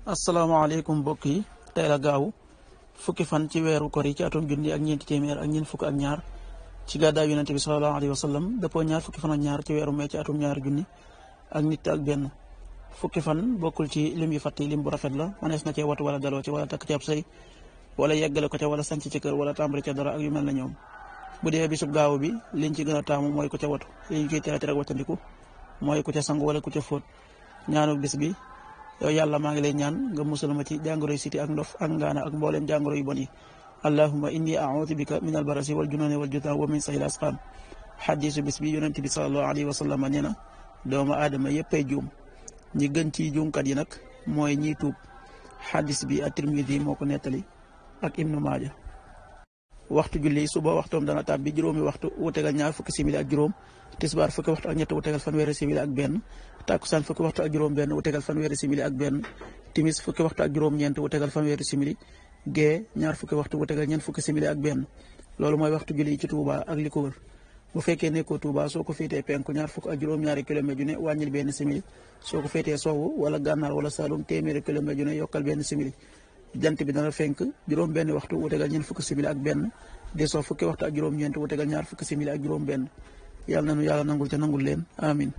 asalaamaaleykum mbokk yi tey la gaaw fukki fan ci weeru kor yi ci atum junni ak ñeenti téeméer ak ñeent fukk ak ñaar ci gàddaay yonente bi sallallahu alayhi wa sallam dëppoo ñaar fukki fan ak ñaar ci weeru mee ci atum ñaari junni ak nit ak benn. fukki fan bokkul ci lim yu fàtti lim bu rafet la manees na cee watu wala daloo ci wala takk ci ab sëy wala yeggale ko ca wala sanc ci kër wala tàmbali ca dara ak yu mel na ñoom. bu dee bisub gaaw bi liñ ci gën a taamu mooy ku ca watu liñ ciy tere rek wattandiku mooy ku ca sangu wala ku ca fóot. ñaanu bis bi yow yàlla maa ngi lay ñaan nga musal ma ci jàngoro yu siti ak ndof ak ngaana ak mbooleem jàngoro yu bon yi. allahumma inni a'uudu bika min albarasi wal junooni wal jutaan wa min sayil asqaam. xadiisu bis bi yonent bi sallallahu alayhi wa sallam nee na doomu aadama yëppay juum ñi gën ci juumkat yi nag mooy ñiy tuub. xadis bi at-Tirmidi moo ko nettali ak Ibnu Maaja. waxtu julli suba waxtoom dana tàbbi juróomi waxtu wu tegal ñaar fukki simili ak juróom. tisbaar fukki waxtu ak ñett wu tegal fanweeri simili ak benn. takkusaan fukki waxtu ak juróom benn wu tegal fanweeri simili ak benn. timis fukki waxtu ak juróom ñeent wu tegal fanweeri simili. gee ñaar fukki waxtu wu tegal ñeent fukki simili ak benn. loolu mooy waxtu julli ci Touba ak li ko wër. bu fekkee nekkoo Touba soo ko féetee penku ñaar fukk ak juróom-ñaari kilomètre ju ne wàññil benn simili. soo ko féetee sowwu wala gànnaar wala Saalum téeméeri kilomètre ju ne yokkal benn simili. jant bi dana fenk juróom benn waxtu wu tegal ñeent fukki simili ak benn. di soo fukki waxtu ak juróom-ñeent wu tegal ñaar fukki simili ak juróom benn. yàlla na nu yàlla nangul te nangul leen amin